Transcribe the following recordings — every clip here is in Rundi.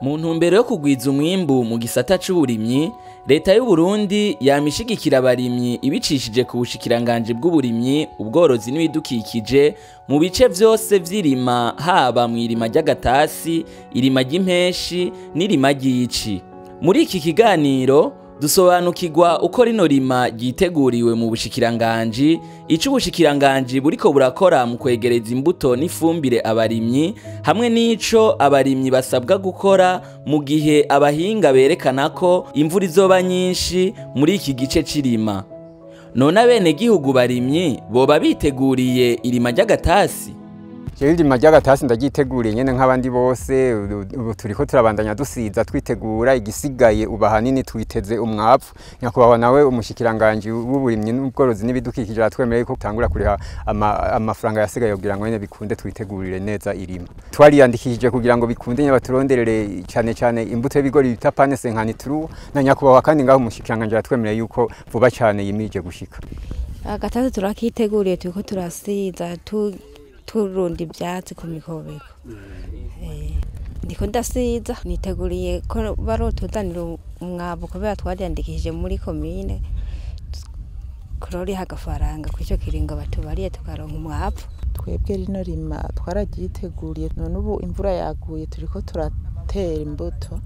Mu ntumbero yo kugwiza umwimbu mu gisata c'uburimyi, leta y'u Burundi yama ishigikira abarimyi ibicishije ku bushikiranganji bw'uburimyi, ubworozi n'ibidukikije mu bice vyose vy'irima, haba mw'irima ry'agatasi, irima ry'impeshi n'irima ry'ici. Muri iki kiganiro dusobanukirwa uko rino rima ryiteguriwe mu bushikiranganji, ico ubushikiranganji buriko burakora mu kwegereza imbuto n'ifumbire abarimyi, hamwe n'ico abarimyi basabwa gukora mu gihe abahinga berekana ko imvura izoba nyinshi muri iki gice c'irima. None abenegihugu barimyi boba biteguriye irima ry'agatasi? Jewe irima ry'agatasi ndagyiteguriye nyene nk'abandi bose. Ubu turiko turabandanya dusiza twitegura, igisigaye ubu ahanini twiteze umwavu. Nyakubahwa nawe umushikiranganji w'uburimyi n'ubworozi n'ibidukikije aratwemereye ko tangura kuriha amafaranga yasigaye kugira ngo nyene bikunde twitegurire neza irima. Twariyandikishije kugira ngo bikunde nyene baturonderere cane cane imbuto y'ibigori bita pane 53, na nyakubahwa kandi ngaho umushikiranganji aratwemereye yuko vuba cane yimirije gushika. Agatasi turakiteguriye, turiko turasiza turunda ivyatsi ku mikobeko. Ndiko ndasiza niteguriye ko barotuzanira umwavu kubera twariyandikishije muri komine, kuroriha agafaranga kw'ico kiringo batubariye tukaronka umwavu. Twebwe rino rima twararyiteguriye, none ubu imvura yaguye turiko turatera imbuto.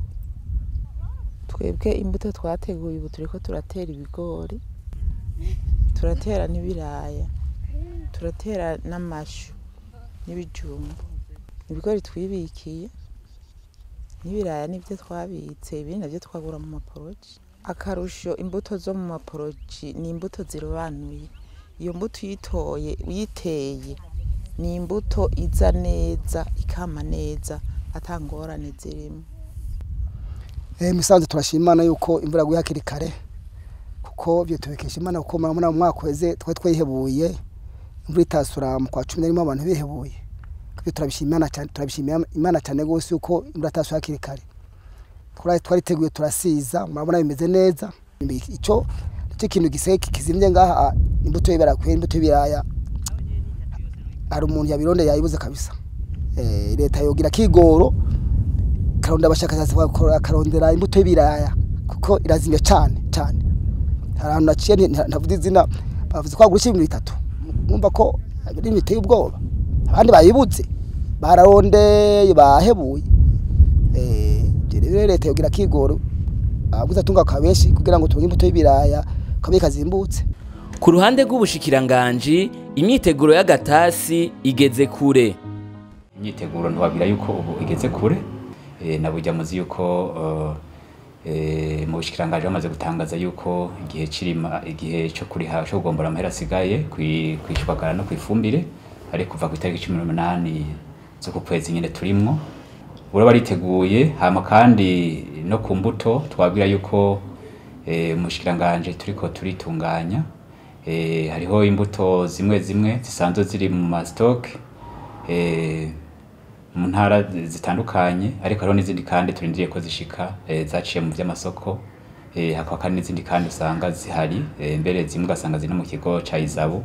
Twebwe imbuto twateguye ubu turiko turatera ibigori, turatera n'ibiraya, turatera n'amashu n'ibijumbu. Ibigori twibikiye n'ibiraya nivyo twabitse, ibindi navyo twagura mu maporoji. Akarusho imbuto zo mu maporoji ni imbuto zirobanuye. Iyo mbuto uyitoye uyiteye ni imbuto iza neza ikama neza ata ngorane zirimo. Misanzu turashima Imana yuko imvura yaguye hakiri kare, kuko ivyo tubikesha Imana, kuko murabona mu mwaka uheze twari twihebuye imvura itasura mu kwa 11 abantu bihebuye. Kuko turabishima Imana cyane, turabishimira Imana cyane gose yuko imvura itasura hakiri kare. Twariteguye turasiza, murabona bimeze neza. Ico nicyo kintu giseke kizimye ngaha, imbuto y'ibiraya kwera, imbuto y'ibiraya hari umuntu yabironde yayibuze kabisa. Leta yogira kigoro karonda abashakashatsi bakarondera imbuto y'ibiraya kuko irazimye cyane cyane. Hari ahantu naciye ntavuze izina, bavuze ko bagurisha ibintu bitatu, mwumva ko ari biteye ubwoba. Abandi bayibuze bararondeye bahebuye. Rero leta yogira kigoro abuza tunga kabeshi kugira ngo tubone imbuto y'ibiraya kabe kazimbutse. Ku ruhande rw'ubushikiranganji imyiteguro y'agatasi igeze kure. Imyiteguro ntwabwira yuko ubu igeze kure. Na burya muzi yuko mu bushikiranganji bamaze gutangaza yuko igihe cirima, igihe cyo kuriha cyo kugombora amahera asigaye kwishwagara no kwifumbire ari kuva ku itariki 18 zo kwezi nyene turimwo. Ura bariteguye. Hama kandi no ku mbuto twabwira yuko umushikiranganji turiko turitunganya. Hariho imbuto zimwe zimwe zisanzwe ziri mu ma stock mu ntara zitandukanye, ariko hariho n'izindi kandi turindiriye ko zishika, zaciye mu vy'amasoko. Hakaba kandi n'izindi kandi usanga zihari, mbere zimwe ugasanga ziri no mu kigo ca Izabu.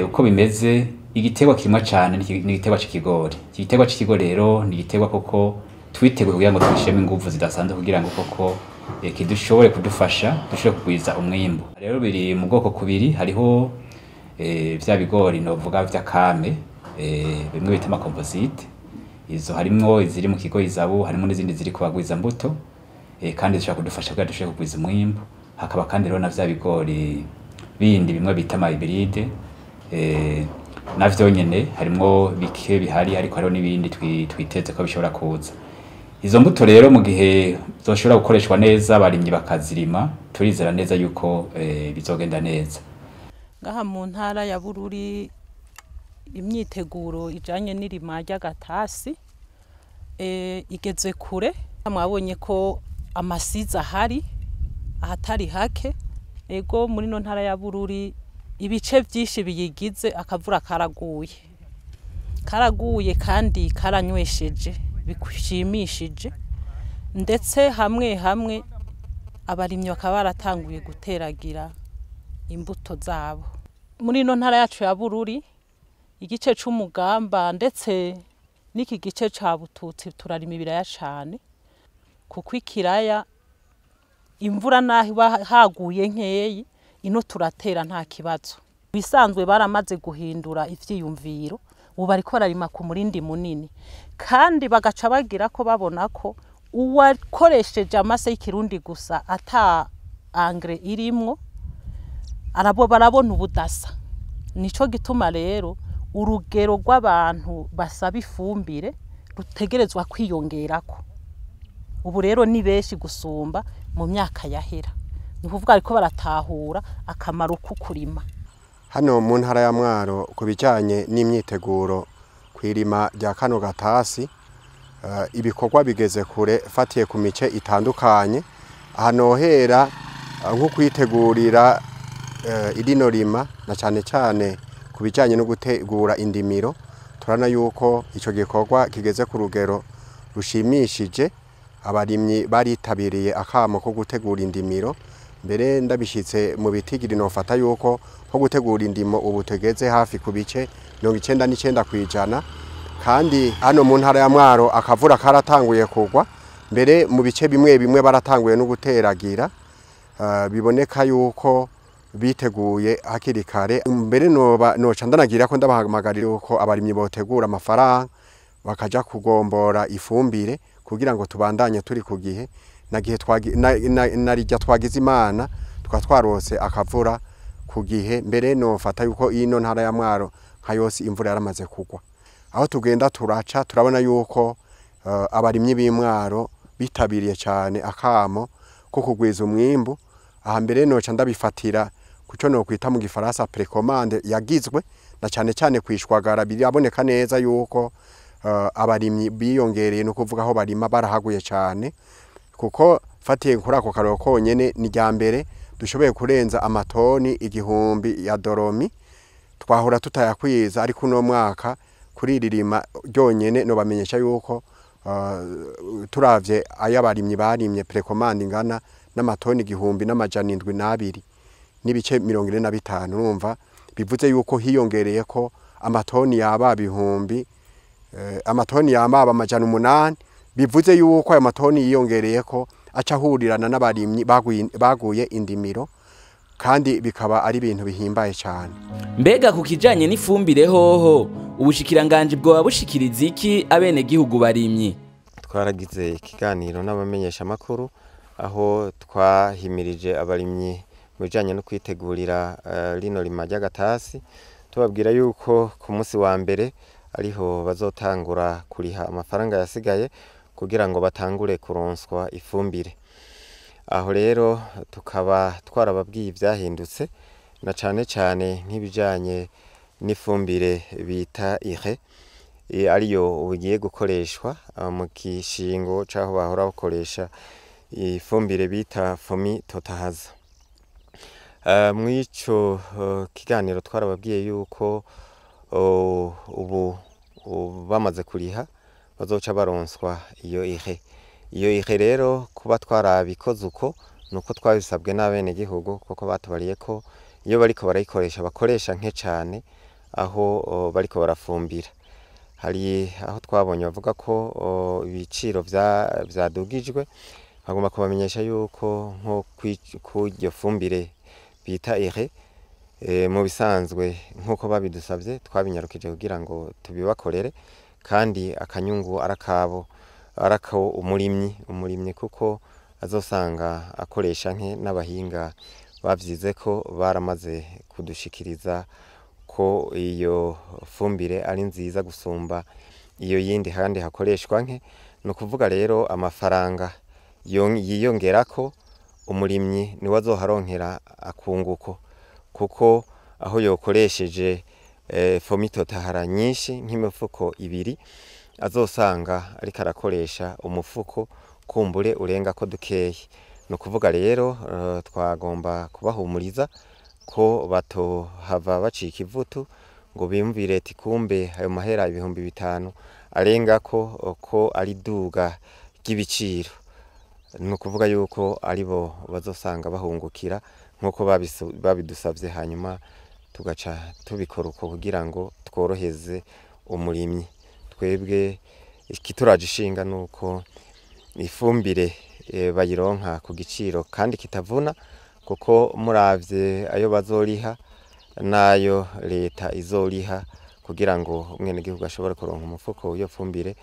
Uko bimeze, igiterwa kirimwa cane ni igiterwa c'ikigori. Iki giterwa c'ikigori rero ni igiterwa koko twiteguye kugira ngo tubishiremo inguvu zidasanzwe kugira ngo koko kidushobore kudufasha dushobore kugwiza umwimbu. Rero biri mu bwoko kubiri, hariho vya bigori novuga vy'akame, bimwe bita amacomposite. Izo harimwo iziri mu kigo Izabu, harimo n'izindi ziri kubagwiza mbuto, kandi zishobora kudufasha kugira dushobore kugwiza umwimbu. Hakaba kandi rero na vya bigori bindi bimwe bita amahybride, navyo nyene harimwo bike bihari, ariko hariho n'ibindi twiteze ko bishobora kuza. Izo mbuto rero mu gihe zoshobora gukoreshwa neza abarimyi bakazirima, turizera neza yuko bizogenda neza. Ngaha mu ntara ya Bururi imyiteguro ijanye n'irima ry'agatasi igeze kure. Mwabonye ko amasiza ahari ahatari hake. Ego muri no ntara ya Bururi ibice byinshi biyigize akavura karaguye, karaguye kandi karanywesheje bishimishije, ndetse hamwe hamwe abarimyi bakaba baratanguye guteragira imbuto zabo. Muri no ntara yacu ya Bururi igice c'umugamba ndetse n'iki gice ca Bututsi turarima ibiraya cane. Kuko ikiraya imvura naho iba haguye nkeyi, ino turatera nta kibazo. Bisanzwe baramaze guhindura ivyiyumviro, ubu bariko bararima ku murindi munini, kandi bagaca bagira ko babona ko uwakoresheje amase y'ikirundi gusa ata engrais irimwo arabo barabona ubudasa. Nico gituma rero urugero rw'abantu basaba ifumbire rutegerezwa kwiyongerako. Ubu rero ni benshi gusumba mu myaka yahera. Ni ukuvuga ariko baratahura akamaro ko kurima. Hano mu ntara ya Mwaro ku bijanye n'imyiteguro kwirima rya kano gatasi, ibikorwa bigeze kure fatiye ku mice itandukanye. Hanohera nko kwitegurira irino rima, na cane cane ku bijanye no gutegura indimiro, turana yuko ico gikorwa kigeze ku rugero rushimishije. Abarimyi baritabiriye akamo ko gutegura indimiro. Mbere ndabishitse mu bitigiri nofata yuko ko gutegura indimo ubu tegeze hafi ku bice 99%, kandi hano mu ntara ya Mwaro akavura karatanguye kugwa, mbere mu bice bimwe bimwe baratanguye no guteragira. Biboneka yuko biteguye hakiri kare. Mbere noca ndanagira ko ndabahamagarira yuko abarimyi botegura amafaranga bakaja kugombora ifumbire kugira ngo tubandanye turi ku gihe, na gihe narijya twagize Imana tukaba twarose akavura ku gihe. Mbere nofata yuko ino ntara ya Mwaro nka yose imvura yaramaze kugwa. Aho tugenda turaca turabona yuko abarimyi b'Imwaro bitabiriye cyane akamo ko kugwiza umwimbu. Aha mbere noca ndabifatira kuco no kwita mu gifaransa précommande yagizwe, na cyane cyane kwishwagara. Biraboneka neza yuko abarimyi biyongereye, no kuvuga aho barima barahaguye cyane, kuko fatiye kuri ako karoro konyene ni rya mbere dushoboye kurenza amatoni 1000 ya doromi twahora tutayakwiza. Ariko uno mwaka kuri iri rima ryonyene no bamenyesha yuko turavye ayabarimyi barimye précommande ingana n'amatoni 1702 n'ibice 45, urumva bivuze yuko hiyongereye ko amatoni yaba bihumbi amatoni yaba 800, bivuze yuko ayo matoni yiyongereye ko aca ahurirana n'abarimyi baguye indimiro, kandi bikaba ari ibintu bihimbaye cyane. Mbega ku kijanye n'ifumbire hoho, ubushikiranganje bwoba bushikiriza iki abenegihugu barimyi? Twaragize ikiganiro n'abamenyesha makuru aho twahimirije abarimyi mu bijanye no kwitegurira rino rima ry'agatasi, tubabwira yuko ku munsi wa mbere ariho bazotangura kuriha amafaranga yasigaye kugira ngo batangure kuronswa ifumbire. Aho rero tukaba twarababwiye ivyahindutse, na cane cane nk'ibijanye n'ifumbire bita ire, ariyo ugiye gukoreshwa mu kishingo c'aho bahora bakoresha ifumbire bita fomi totahaza. Mw'ico kiganiro twarababwiye yuko ubu bamaze kuriha bazoca baronswa iyo ire. Iyo ire rero kuba twarabikoze uko nuko twabisabwe n'abenegihugu, kuko batubariye ko iyo bariko barayikoresha bakoresha nke cane aho bariko barafumbira. Hari aho twabonye bavuga ko ibiciro vyadugijwe, bagomba kubamenyesha yuko nko kw'iryo fumbire bita ire mu bisanzwe nkuko babidusavye twabinyarukije kugira ngo tubibakorere, kandi akanyungu arakabo arako umurimyi kuko azosanga akoresha nke. N'abahinga bavyize ko baramaze kudushikiriza ko iyo fumbire ari nziza gusumba iyo yindi kandi hakoreshwa nke. Ni ukuvuga rero amafaranga yiyongerako umurimyi niwe azoharonkera akunguko, kuko aho yokoresheje fomitotahara nyinshi nk'imifuko 2 azosanga ariko arakoresha umufuko kumbure urenga ko dukeye. Ni ukuvuga rero twagomba kubahumuriza ko batohava bacika ivutu ngo biyumvire ati kumbe ayo mahera 5000 arenga ko ari duga ry'ibiciro. Ni ukuvuga yuko aribo bazosanga bahungukira nkuko babidusavye, hanyuma tugaca tubikora uko kugira ngo tworoheze umurimyi. Twebwe ikituraje ishinga nuko ifumbire bayironka ku giciro kandi kitavuna, kuko muravye ayo bazoriha nayo leta izoriha kugira ngo umwenegihugu ashobore kuronka umufuko w'iyo fumbire,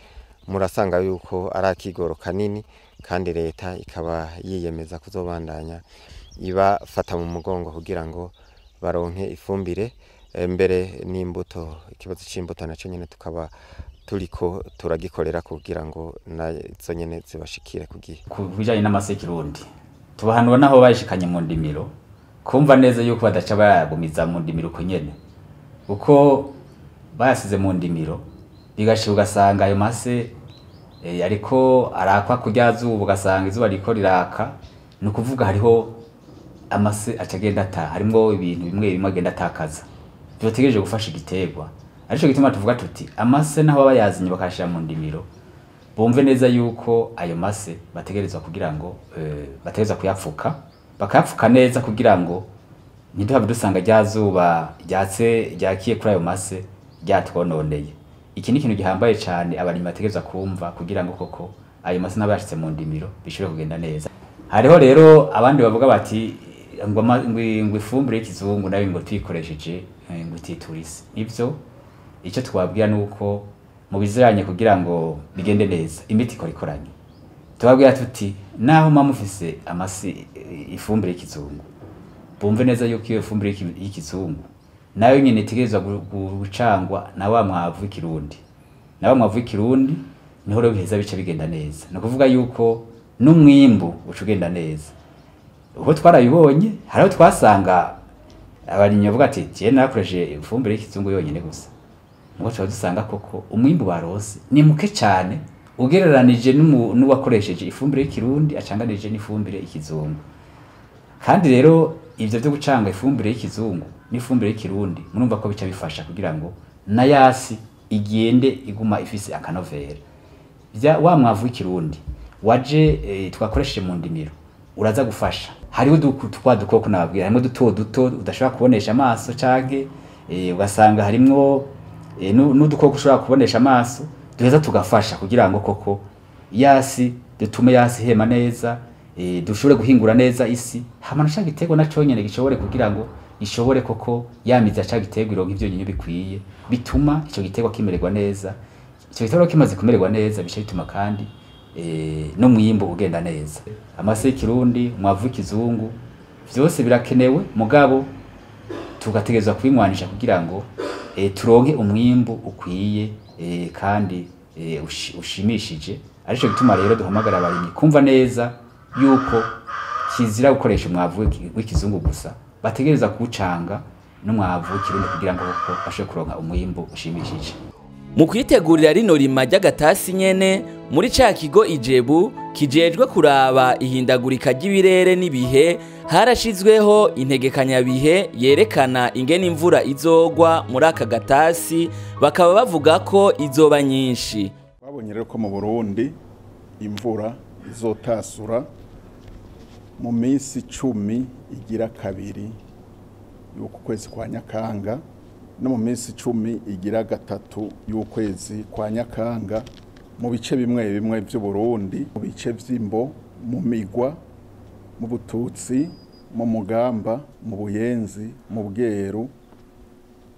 murasanga yuko ari akigoro kanini, kandi leta ikaba yiyemeza kuzobandanya ibafata mu mugongo kugira ngo baronke ifumbire mbere n'imbuto. Ikibazo c'imbuto naco nyene tukaba turiko turagikorera kugira ngo nazo nyene zibashikire ku gihe. Ku bijanye n'amase y'ikirundi, tubahanura naho bayishikanye mu ndimiro kumva neza yuko badaca bayagumiza mu ndimiro uko nyene, kuko bayasize mu ndimiro bigashika ugasanga ayo mase ariko arakwa kurya zuba, ugasanga izuba riko riraka. Ni ukuvuga hariho amase aca agenda ata, harimwo ibintu bimwe bimwe agenda atakaza vyotegereje gufasha igiterwa. Arico gituma tuvuga tuti amase naho baba yazinye bakayashira mu ndimiro, bumve neza yuko ayo mase bategerezwa kugira ngo bategerezwa kuyapfuka, bakayapfuka neza kugira ngo ntiduhave dusanga rya zuba ryatse ryakiye kuri ayo mase ryatwononeye. Iki ni ikintu gihambaye cane abarimyi bategerezwa kumva kugira ngo koko ayo mase nabo yashitse mu ndimiro bishobore kugenda neza. Hariho rero abandi bavuga bati ngo ifumbire y'ikizungu nayo ngo tuyikoresheje ngo ititurisi. Nivyo, icyo twabwira nuko mu biziranye kugira ngo bigende neza imiti ikora ikoranye. Tubabwira tuti naho muba mufise amasi ifumbire y'ikizungu, bumve neza yuko iyo fumbire y'ikizungu nayo nyene itegerezwa gucangwa na wa mwavu w'ikirundi. Na wa mwavu w'ikirundi niho rero biheza bica bigenda neza. Ni ukuvuga yuko n'umwimbu uca ugenda neza. Uko twarabibonye, hariho twasanga abarimyi bavuga ati jewe narakoresheje ifumbire y'ikizungu yonyene gusa, mugo tuba dusanga koko umwimbu barose ni muke cane ugereranije n'uwakoresheje ifumbire y'ikirundi acanganije n'ifumbire y'ikizungu. Kandi rero ivyo vyo gucanga ifumbire y'ikizungu n'ifumbire y'ikirundi murumva ko bica bifasha kugira ngo na yasi igende iguma ifise akanovera. Vya wa mwavu w'ikirundi waje twakoresheje mu ndimiro uraza gufasha. Hariho twa dukoko nababwira, harimo duto duto udashobora kubonesha amaso canke ugasanga harimwo n'udukoko ushobora kubonesha amaso, duheza tugafasha kugira ngo koko yasi dutume yasi hema neza, dushobore guhingura neza isi, hama na ca giterwa na conyene gishobore kugira ngo ishobore koko yamiza ca giterwa ironke ivyunyunyu bikwiye, bituma ico giterwa kimererwa neza. Ico giterwa kimaze kumererwa neza bica bituma kandi n'umwimbu ugenda neza. Amase y'ikirundi, umwavu w'ikizungu vyose birakenewe, mugabo tugategerezwa kubinywanisha kugira ngo turonke umwimbu ukwiye kandi ushimishije. Arico gituma rero duhamagara abarimyi kumva neza yuko kizira gukoresha umwavu w'ikizungu gusa, bategereza kuwucanga n'umwavu w'ikirundi kugira ngo koko bashobore kuronka umwimbu ushimishije. Mu kwitegurira rino rima ry'agatasi nyene, muri ca kigo Ijebu kijejwe kuraba ihindagurika ry'ibirere n'ibihe, harashizweho integekanyabihe yerekana ingene imvura izogwa muri aka gatasi, bakaba bavuga ko izoba nyinshi. Babonye rero ko mu Burundi imvura izotasura mu minsi 10 igira kabiri y'uku kwezi kwa Nyakanga no mu minsi 10 igira gatatu y'ukwezi kwa Nyakanga mu bice bimwe bimwe by'u Burundi, mu bice vy'Imbo, mu Migwa, mu Bututsi, mu Mugamba, mu Buyenzi, mu Bweru,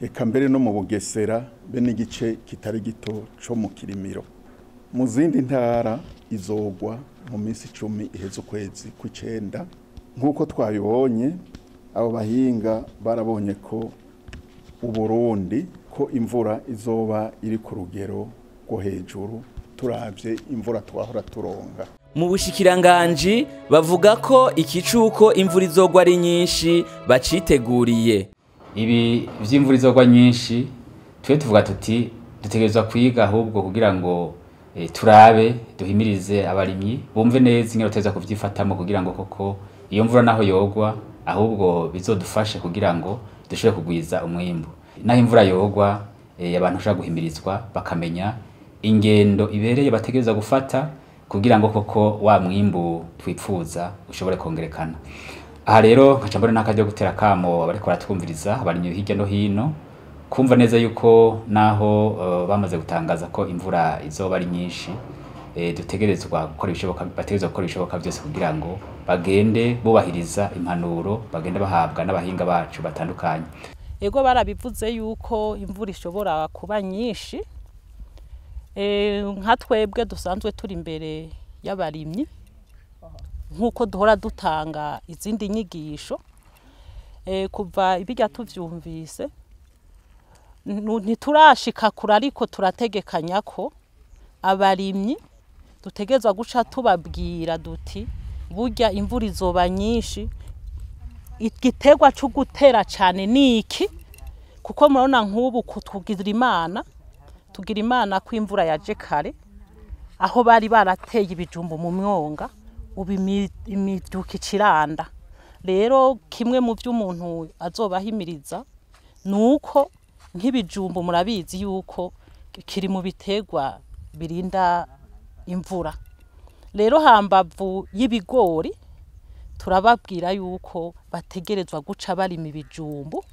eka mbere no mu Bugesera, be n'igice kitari gito co mu Kirimiro. Mu zindi ntara izogwa mu minsi 10 iheze ukwezi kw'icenda. Nk'uko twabibonye, abo bahinga barabonye ko Uburundi ko imvura izoba iri ku rugero rwo hejuru turavye imvura twahora turonka. Mu bushikiranganji bavuga ko ikicuko imvura izogwa ari nyinshi baciteguriye. Ibi vy'imvura izogwa nyinshi twe tuvuga tuti dutegerezwa kwiga ahubwo kugira ngo turabe duhimirize abarimyi bumve neza ingene bateza kuvyifatamo kugira ngo koko iyo mvura naho yogwa ahubwo bizodufashe kugira ngo dushobore kugwiza umwimbu. Naho imvura yogwa abantu bashobora guhimirizwa bakamenya ingendo ibereye bategerezwa gufata kugira ngo koko wa mwimbu twipfuza ushobore kongerekana. Aha rero nkaca mbona n'akaryo gutera kamo abariko baratwumviriza abarimyi hirya no hino kumva neza yuko naho bamaze gutangaza ko imvura izoba ari nyinshi, Dutegerezwa gukora ibishoboka, bategerezwa gukora ibishoboka byose kugira ngo bagende bubahiriza impanuro bagende bahabwa n'abahinga bacu batandukanye. Ego barabivuze yuko imvura ishobora kuba nyinshi. Nka twebwe dusanzwe turi imbere y'abarimyi nkuko duhora dutanga izindi nyigisho, kuva ibijya tuvyumvise ntiturashika kure, ariko turategekanya ko abarimyi dutegerezwa guca tubabwira duti burya imvura izoba nyinshi, igiterwa cyo gutera cyane niki, kuko murabona nk'ubu tugira Imana, tugira Imana ko imvura yaje kare, aho bari barateye ibijumbu mu mwonga ubu imiduka ikiranda. Rero kimwe mu by'umuntu azobahimiriza nuko nk'ibijumbu murabizi yuko kiri mu biterwa birinda imvura. Rero hambavu y'ibigori turababwira yuko bategerezwa guca barima ibijumbu,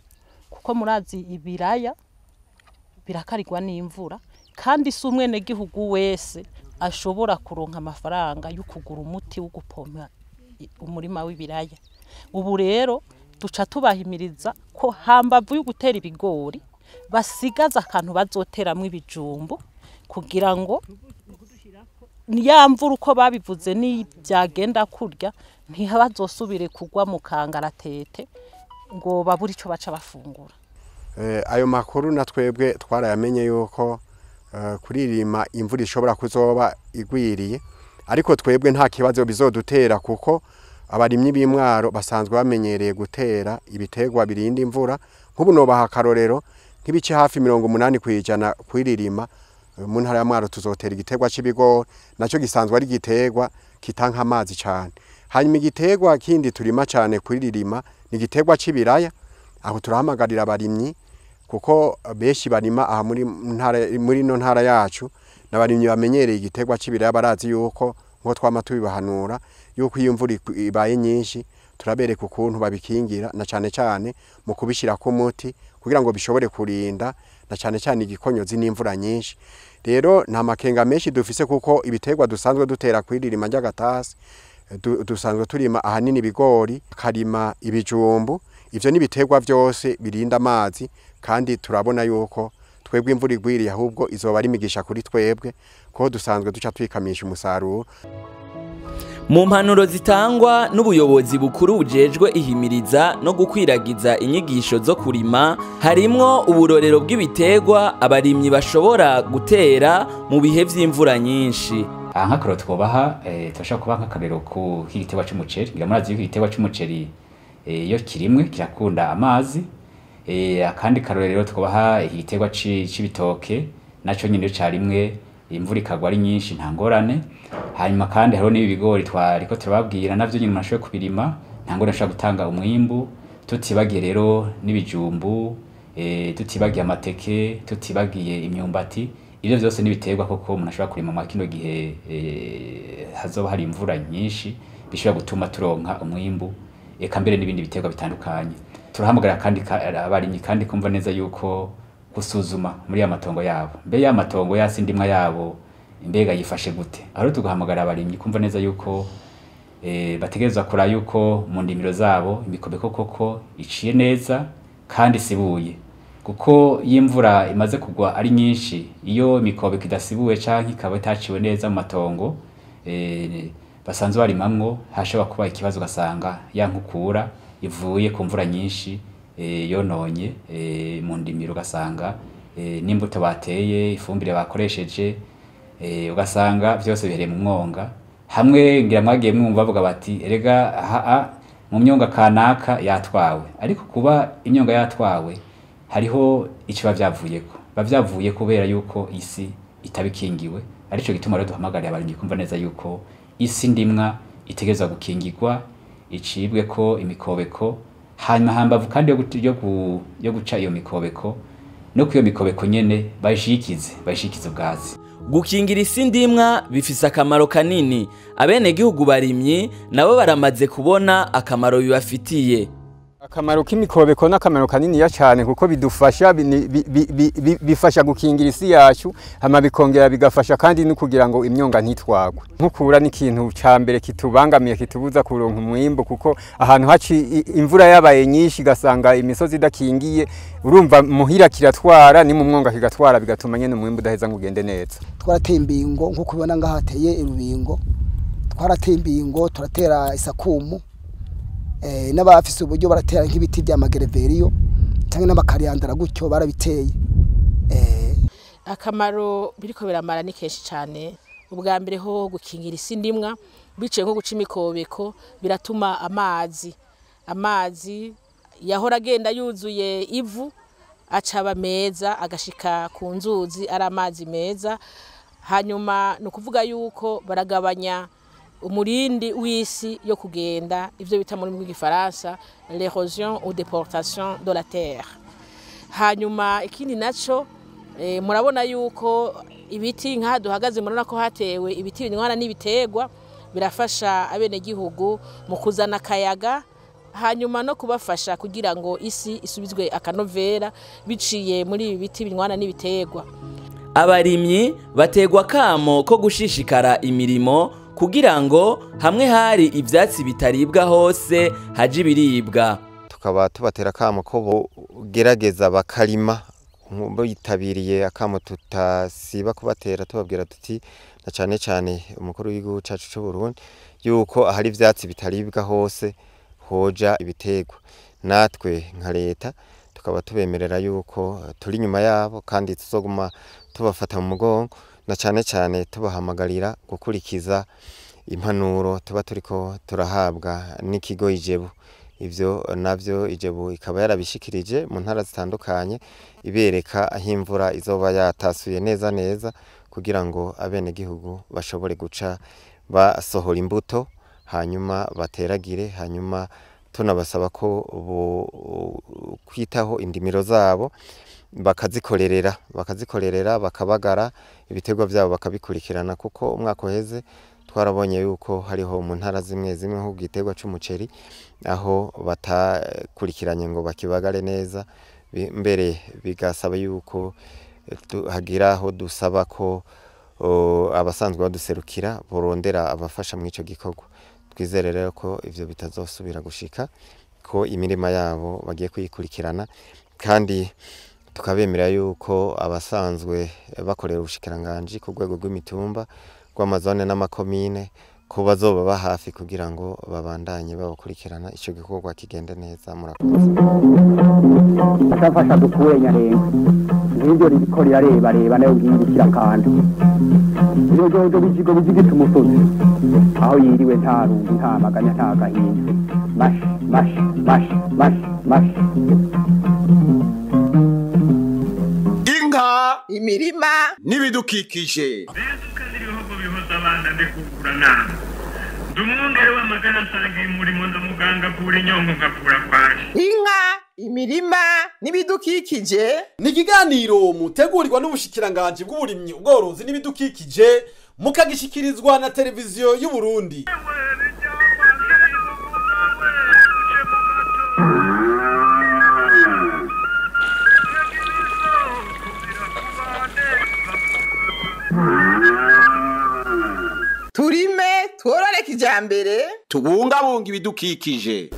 kuko murazi ibiraya birakarirwa n'imvura, kandi si umwenegihugu wese ashobora kuronka amafaranga yo kugura umuti wo gupompa umurima w'ibiraya. Ubu rero duca tubahimiriza ko hambavu yo gutera ibigori basigaza akantu bazoteramwo ibijumbu, kugira ngo ya mvura uko babivuze ni byagenda kurya ntibazosubire kugwa mu kangaratete ngo babure ico baca bafungura. Ayo makuru na twebwe twarayamenye yuko kuririma imvura ishobora kuzoba igwiriye, ariko twebwe nta kibazo bizodutera kuko abarimyi b'Imwaro basanzwe bamenyereye gutera ibiterwa birinda imvura. Nk'ubu nobaha akarorero nk'ibice hafi 80% kwiririma mu ntara ya Mwaro tuzotera igiterwa c'ibigori, naco gisanzwe ari igiterwa kitanka amazi cyane. Hanyuma igiterwa kindi turima cyane kuririma ni igiterwa c'ibiraya, aho turahamagarira abarimyi kuko benshi barima aha muri no ntara yacu n'abarimyi bamenyereye igiterwa c'ibiraya, barazi yuko nko twama tubibahanura yuko iyo imvura ibaye nyinshi turabereka ukuntu babikingira, na cyane cyane mu kubishira ku muti kugira ngo bishobore kurinda na cyane cyane igikonyozi n'imvura nyinshi. Rero nta makenga menshi dufise kuko ibiterwa dusanzwe dutera kwiririma ry'agatasi dusanzwe turima ahanini ibigori, karima ibijumbu, ivyo n'ibiterwa byose birinda amazi, kandi turabona yuko twebwe imvura igwiriye ahubwo izoba ari imigisha kuri twebwe ko dusanzwe duca twikamisha umusaruro. Mu mpanuro zitangwa n'ubuyobozi bukuru bujejwe ihimiriza no gukwiragiza inyigisho zo kurima, harimwo uburorero bw'ibiterwa abarimyi bashobora gutera mu bihe vy'imvura nyinshi. Aha nk'akarorero twobaha, turashobora kubaha nk'akarorero k'igiterwa c'umuceri. Ngira murazi yuko igiterwa c'umuceri iyo kirimwe kirakunda amazi. Akandi karorero twobaha igiterwa c'ibitoke, naco nyene iyo carimwe imvura ikagwa ari nyinshi nta ngorane. Hanyuma kandi hariho n'ibi bigori twariko turababwira navyo nyene umuntu ashoboye kubirima nta ngorane, ashobora gutanga umwimbu. Tutibagiye rero n'ibijumbu, tutibagiye amateke, tutibagiye imyumbati, ivyo vyose n'ibiterwa koko umuntu ashobora kurima muri kino gihe hazoba hari imvura nyinshi, bishobora gutuma turonka umwimbu, eka mbere n'ibindi biterwa bitandukanye. Turahamagara kandi abarimyi kandi kumva neza yuko gusuzuma muri ya matongo yabo, mbe ya matongo yasi ndimwa yabo mbega yifashe gute. Aho tugahamagara abarimyi kumva neza yuko bategerezwa kura yuko mu ndimiro zabo imikobeko koko iciye neza kandi isibuye, kuko iyo imvura imaze kugwa ari nyinshi, iyo imikobeko idasibuye canke ikaba itaciwe neza mu matongo basanzwe barimamwo, hashobora kuba ikibazo ugasanga ya nkukura ivuye ku mvura nyinshi yononye mu ndimiro, ugasanga n'imbuto bateye, ifumbire bakoresheje, ugasanga vyose bihereye mu mwonga. Hamwe ngira mwagiye mwumva bavuga bati erega mu myonga kanaka yatwawe, ariko kuba imyonga yatwawe hariho ico bavyavuyeko, bavyavuye kubera yuko isi itabikingiwe. Arico gituma rero duhamagarira abarimyi kumva neza yuko isi ndimwa itegerezwa gukingirwa, icibwe ko imikobeko, hanyuma hambavu kandi yo guca iyo mikobeko, no ku iyo mikobeko nyene bayishikize ubwatsi. Gukingira isi ndimwa bifise akamaro kanini. Abenegihugu barimyi nabo baramaze kubona akamaro bibafitiye. Akamaro k'imikobeko n'akamaro kaniniya cyane kuko bidufasha bifasha gukingira isi yacu, hama bikongera bigafasha kandi no kugira ngo imyonga ntitwagwe. Nkukura ni ikintu ca mbere kitubangamiye kitubuza kuronka umwimbo, kuko ahantu haci imvura yabaye nyinshi gasanga imisozi idakingiye, urumva muhira kiratwara ni mu mwonga kigatwara, bigatuma nyene umwimbo udaheza ngo ugende neza. Twarateye imbingo nkuko ubona ngaha hateye irubingo, twarateye imbingo turatera isakumu, n'abafise uburyo baratera nk'ibiti bya magereveriyo cyangwa n'abakariyandara gutyo barabiteye. Akamaro biriko biramara ni kenshi cyane. Ubwa mbere ho gukingira isi ndimwa biciye nko guca imikobeko biratuma amazi yahora agenda yuzuye ivu acaba meza agashika ku nzuzi ari amazi meza. Hanyuma ni ukuvuga yuko baragabanya umurindi w'isi yo kugenda, ivyo bita muri rw'igifaransa l'érosion ou déportation de la terre. Hanyuma ikindi naco murabona yuko ibiti nka duhagaze murabona ko hatewe ibiti binywana n'ibiterwa, birafasha abenegihugu mu kuzana akayaga, hanyuma no kubafasha kugira ngo isi isubizwe akanovera biciye muri ibi biti binywana n'ibiterwa. Abarimyi bategwa kamo ko gushishikara imirimo kugira ngo hamwe hari ivyatsi bitaribwa hose haje ibiribwa. Tukaba tubatera kamo ko bogerageza bakarima bitabiriye akamo tutasiba kubatera, tubabwira tuti na cane cane umukuru w'igihugu cacu c'u Burundi yuko ahari ivyatsi bitaribwa hose hoja ibiterwa. Natwe nka leta tukaba tubemerera yuko turi nyuma yabo kandi tuzoguma tubafata mu mugongo, na cane cane tubahamagarira gukurikiza impanuro tuba turiko turahabwa n'ikigo Ijebu. Ivyo navyo Ijebu ikaba yarabishikirije mu ntara zitandukanye ibereka aho imvura izoba yatasuye neza neza kugira ngo abenegihugu bashobore guca basohora imbuto hanyuma bateragire, hanyuma tunabasaba ko kwitaho indimiro zabo bakazikorerera bakabagara ibiterwa byabo bakabikurikirana, kuko umwaka uheze twarabonye yuko hariho mu ntara zimwe zimwe nko igiterwa c'umuceri aho batakurikiranye ngo bakibagare neza, mbere bigasaba yuko hagira aho dusaba ko abasanzwe baduserukira borondera abafasha mu ico gikorwa. Twizere rero ko ivyo bitazosubira gushika, ko imirima yabo bagiye kuyikurikirana, kandi tukabemera yuko abasanzwe bakorera ubushikiranganji ku rwego rw'imitumba rw'amazone n'amakomine ko bazoba ba hafi kugira ngo babandanye babakurikirana ico gikorwa kigende neza. Murakoze. Ashafasha dukure nyarenga nibyo riko rirareba reba nayo ngirikira kandi iyo jojo bijigo bijigita umusozi aho yiriwe nta rungu nta maganya nta gahinda. Mash mash mash mash mash. Inka, imirima n'ibidukikije. Inka, imirima n'ibidukikije ni ikiganiro mutegurirwa n'ubushikiranganji bw'uburimyi, ubworozi n'ibidukikije, mukagishikirizwa na televiziyo y'u Burundi. Turime tworore kijambere, tubungabunga ibidukikije.